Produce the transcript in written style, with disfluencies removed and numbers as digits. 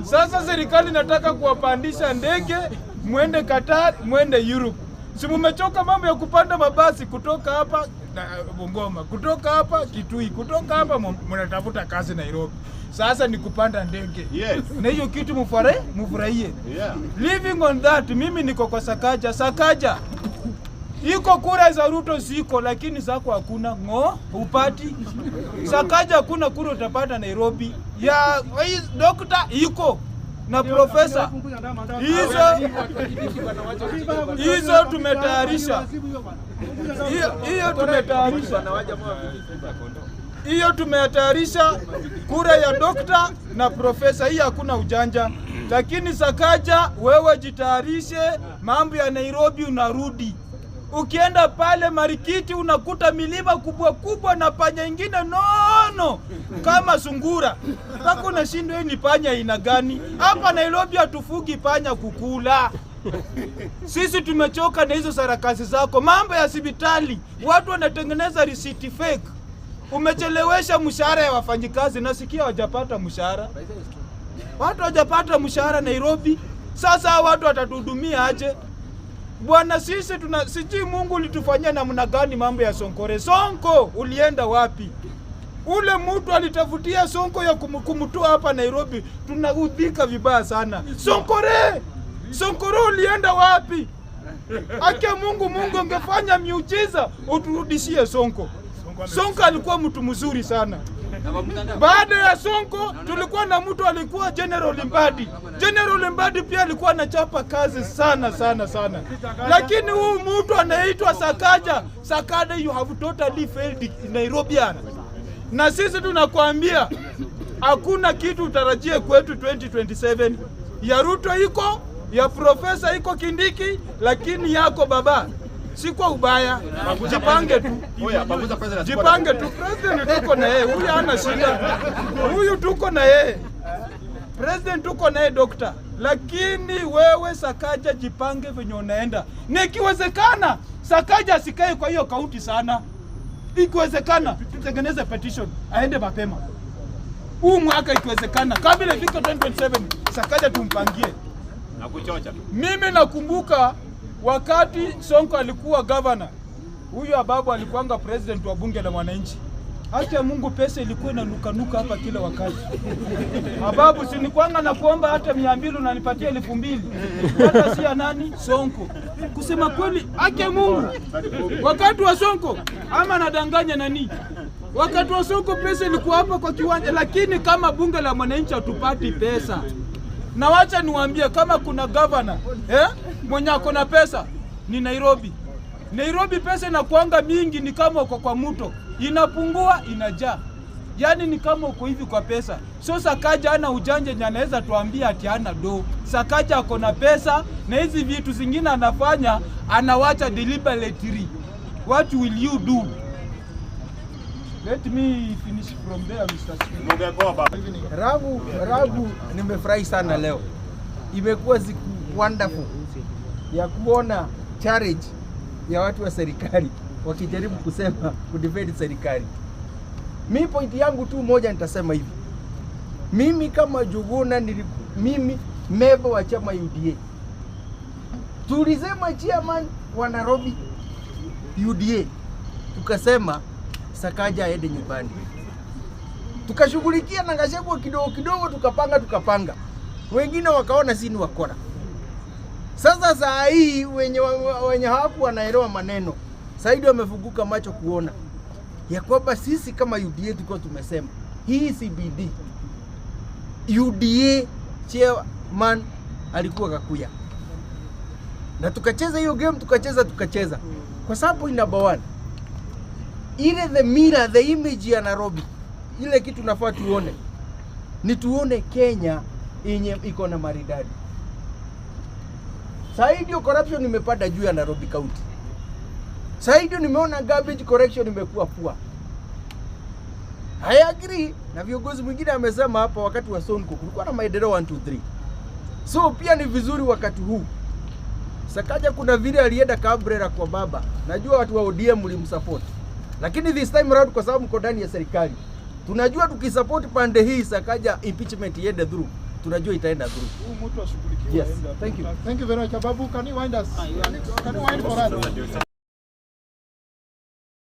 Sasa serikali nataka kuwapandisha ndege mwende Qatar, mwende Europe. Si mumechoka mambo ya kupanda mabasi kutoka hapa na Bungoma, kutoka hapa Kitui, kutoka hapa mnatafuta kazi Nairobi. Sasa ni kupanda ndege. Na hiyo kitu mufurahie. Living on that, mimi niko kwa Sakaja. Sakaja iko kura za Ruto ziko, lakini zako hakuna ng'o upati. Sakaja hakuna kura utapata Nairobi. Ya hii dokta iko na profesa, hizo hizo tumetayarisha, hiyo tumetayarisha, hiyo tumetayarisha kura ya dokta na profesa, hii hakuna ujanja. Lakini Sakaja, wewe jitayarishe, mambo ya Nairobi unarudi. Ukienda pale Marikiti unakuta milima kubwa kubwa na panya ingine nono kama sungura, mpaka unashindwa hii ni panya aina gani? Hapa Nairobi hatufugi panya kukula. Sisi tumechoka na hizo sarakasi zako. Mambo ya hospitali, watu wanatengeneza risiti fake. Umechelewesha mshahara ya wafanyikazi, nasikia hawajapata mshahara. Watu hawajapata mshahara Nairobi. Sasa hawa watu watatuhudumia aje? Bwana, sisi tuna sijui Mungu ulitufanyia namna gani mambo ya Sonkore. Sonko ulienda wapi? Ule mtu alitafutia Sonko ya kumtoa hapa Nairobi, tunaudhika vibaya sana. Sonkore, Sonkore ulienda wapi? Ake Mungu, Mungu angefanya miujiza uturudishie Sonko. Sonko alikuwa mtu mzuri sana. Baada ya Sonko tulikuwa na mtu alikuwa General Mbadi. General Mbadi pia alikuwa anachapa kazi sana sana sana, lakini huu mtu anaitwa Sakaja. Sakaja, you have totally failed Nairobian, na sisi tunakwambia hakuna kitu utarajie kwetu 2027. Ya Ruto iko, ya profesa iko Kindiki, lakini yako baba si kwa ubaya, jipange tu, jipange tu. President tuko na yeye, huyu hana shida, huyu tuko na yeye. President tuko na yeye dokta, lakini wewe Sakaja jipange venye unaenda, na ikiwezekana Sakaja asikae kwa hiyo kaunti sana, ikiwezekana tutengeneze petition aende mapema huu mwaka, ikiwezekana kabla ifike 2027 Sakaja tumpangie. Na kuchocha tu. Mimi nakumbuka wakati Sonko alikuwa governor, huyu Ababu alikuwanga president wa bunge la mwananchi. Haki ya Mungu, pesa ilikuwa inanukanuka hapa kila wakati. Ababu, si nikuanga na kuomba hata 200 unanipatia 2000 hata si ya nani? Sonko. Kusema kweli, haki ya Mungu, wakati wa Sonko ama nadanganya nani? Wakati wa Sonko pesa ilikuwa hapa kwa kiwanja, lakini kama bunge la mwananchi hatupati pesa. Na wacha niwaambie kama kuna governor mwenye ako na pesa ni Nairobi. Nairobi pesa inakuanga mingi, ni kama uko kwa mto, inapungua inajaa, yaani ni kama uko hivi kwa pesa. So Sakaja ana ujanja yenye anaweza tuambia ati hana do. Sakaja ako na pesa, na hizi vitu zingine anafanya anawacha deliberately. What will you do? Let me finish from there, Mr. Speaker. Ungekoa baba. Ragu, Ragu, nimefurahi sana leo. Imekuwa siku wonderful ya kuona challenge ya watu wa serikali wakijaribu kusema kudefend serikali. Mi point yangu tu moja nitasema hivi, mimi kama Juguna mimi member wa chama UDA, tulisema chairman wa Nairobi UDA, tukasema Sakaja aende nyumbani, tukashughulikia na Gachagua kidogo kidogo, tukapanga tukapanga, wengine wakaona si ni wakora. Sasa saa hii wenye hawaku wanaelewa maneno saidi wamefunguka macho kuona ya kwamba sisi kama UDA tulikuwa tumesema hii CBD UDA chairman alikuwa Gakuya, na tukacheza hiyo game, tukacheza tukacheza, kwa sababu number one, ile the mirror, the image ya Nairobi, ile kitu nafaa tuone ni tuone Kenya yenye iko na maridadi. Saa hii ndio corruption imepanda juu ya Nairobi County. Saa hii ndio nimeona garbage collection imekuwa poor. I agree na viongozi mwingine amesema hapa wakati wa Sonko kulikuwa na maendeleo 1 2 3. So pia ni vizuri wakati huu Sakaja kuna vile alienda Cabrera kwa baba. Najua watu wa ODM mlimsupport. Lakini this time round kwa sababu mko ndani ya serikali, tunajua tukisupport pande hii Sakaja impeachment iende through. Tunajua itaenda through. Huyu mtu ashughulikiwe Yes, aende. Thank you. Thank you very much. Ababu, can you wind us? Can you wind for us?